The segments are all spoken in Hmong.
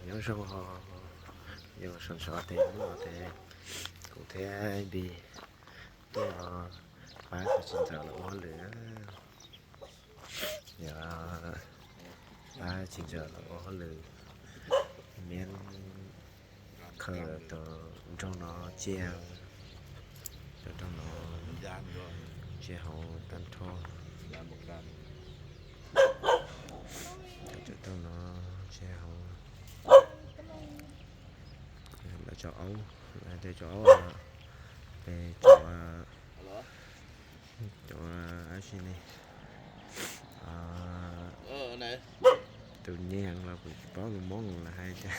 Nyob zoo, yog sawv ntxov tes hnub no tes kuv thiab Npis tuaj pab txiv ntxawm lawv ua hauj lwm. Yog pab txiv ntxawm lawv ua hauj lwm, miab khaws tau nroog no tsiaj, cov nroog no tsiaj hauv tag nrho, cov nroog no tsiaj hauv, lawv cov aub, lawv tej cov aub, peb cov, cov dab tsi ne, tus nyeem los kuv tsis paub, tus Hmoob los hais cas,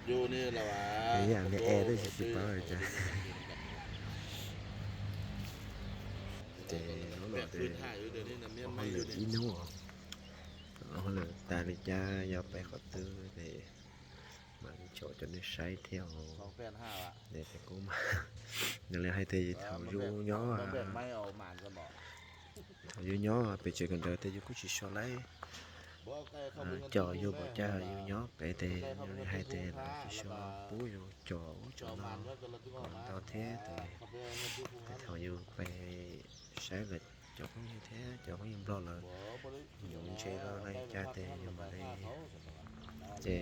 ib yam li e tab sis tsis paub li cas. Ces hnub no tes ua hauj lwm ib hnub, ua hauj lwm tas li cas yog pem qhov twg tes mam li tso cov nej saib thiab os. Tes kuj, yog li hais tias thaum yus nyob, thaum yus nyob pem tsev kawm ntawv tes yus kuj tsis so laib cov yus pom cas yus nyob pem tes yus li hais tias lawv tsis so pub yus cov ub cov no ntau thiab tes thaum yus pem saib lawv cov phooj ywg thiab cov phooj ywg Nplog lawv yuav ntse los li cas tes yus mam li, ces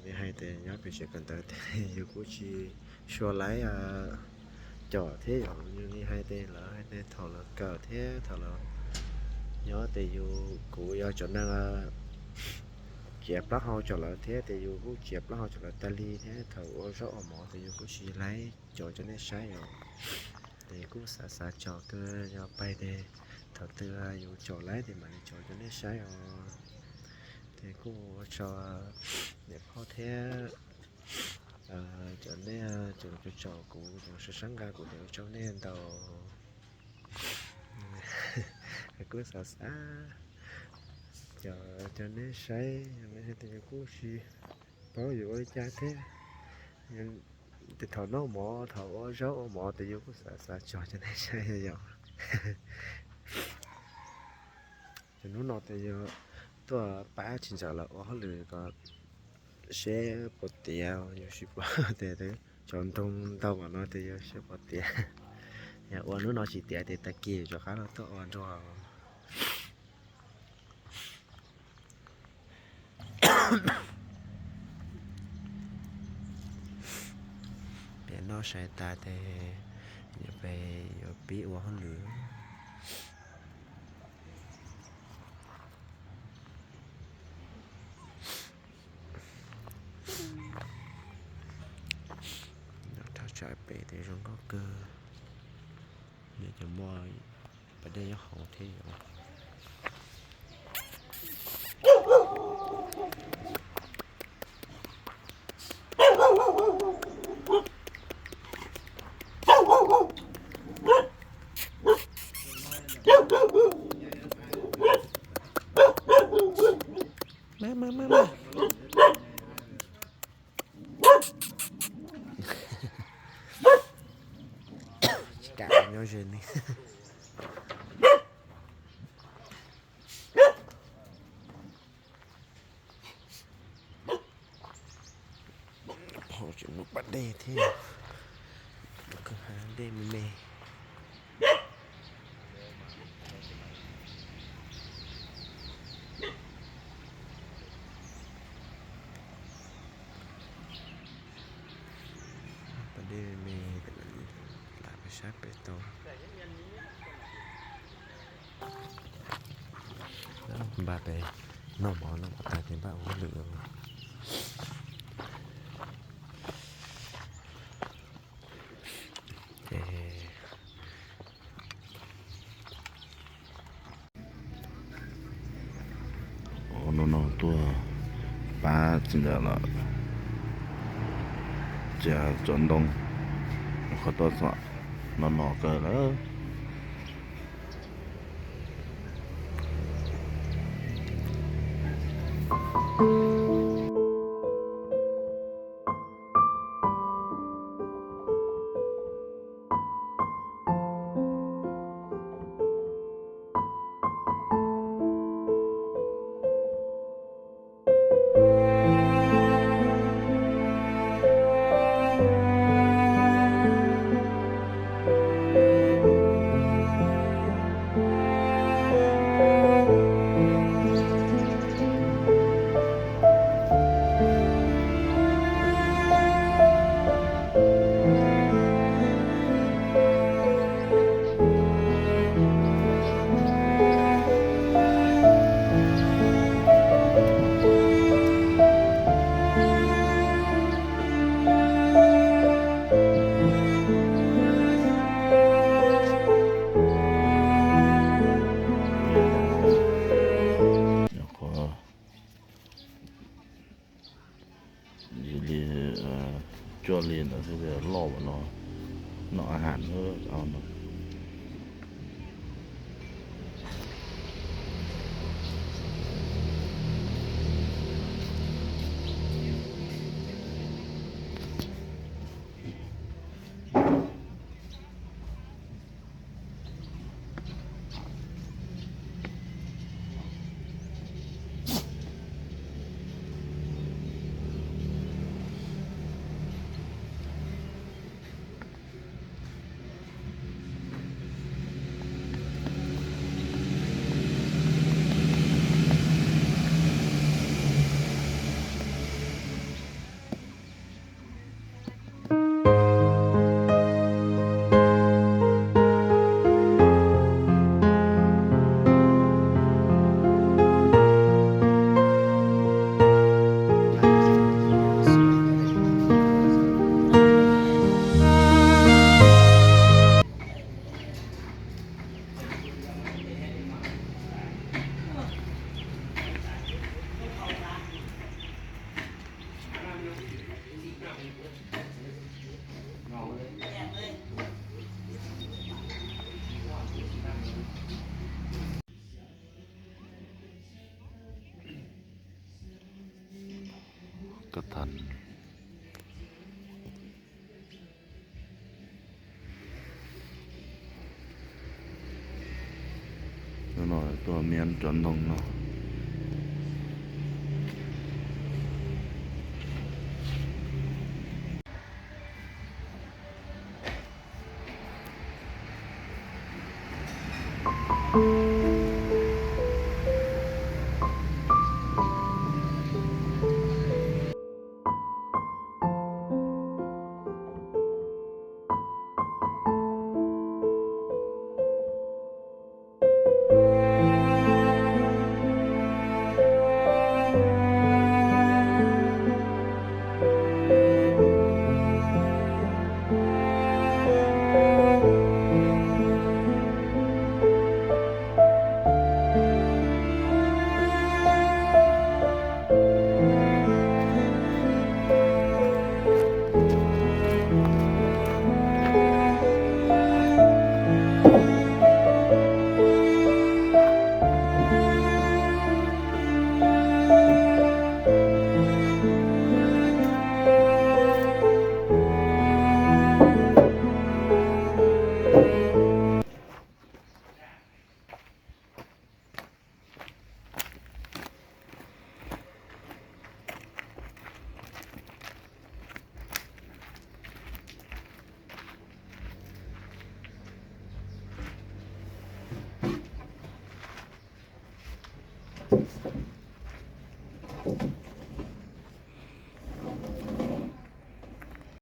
li hais tias nyob pem tsev kawm ntawv tes yus kuj tsis so laib cov thiab yom, yus li hais tias lawv hais tias thaum lawv kawm thiab thaum lawv nyob tes yus, kuv yog cov neeg tsiav plaub hau cov lawv thiab tes yus kuj tsiav plaub hau cov lawv tas li thiab thaum ua zaub ua mov tes yus kuj tsis laib cov cov nej saib os. Tes kuj xav xav tso kawg, yog pem tes thaum twg yus tso laib tes mam li tso cov nej saib os. Tes kuj ua tsaug niam phauj thiab cov nej cov tso kuv, cov sab sab nqa kuv tes ua tsaug nej ntau. Kuj xav xav cov cov nej saib, yus kuj tsis paub yus ua li cas thiab. Tes thaum noj mov thaum ua zaub ua mov tes yus kuj xav xav tso cov nej saib yom. Ces hnub no tes yus tuaj pab txiv ntxawm lawv ua hauj lwm kom seb puas tiav, yus sib pab tes cov nroog ntau mam no tes yus seb puas tiav. Yog ua hnub no tsis tiav tes tag kis rov qab los tuaj ua nrog. Peb noj sai tas tes yuav peb yuav pib ua hauj lwm. Thaj tsam pem tes zoo nkauj kawg, nws cov muaj pas dej nyob hauv thiab yom. Tsis kam nyob ze ne. Phom tseem muaj pas dej thiab, kwj ha dej me me. Pas dej me me, lam peb sab pem tau. Npaj pem noj mov noj mov tas ces npaj ua hauj lwm. Ces hnub no tuaj pab txiv ntxawm lawv txiav cov ntoo, qhov tuaj txog no no kawg lawm. Li, cuaj li ntawd thiaj li loj no, no a has no. Tuaj miab cov ntoo no.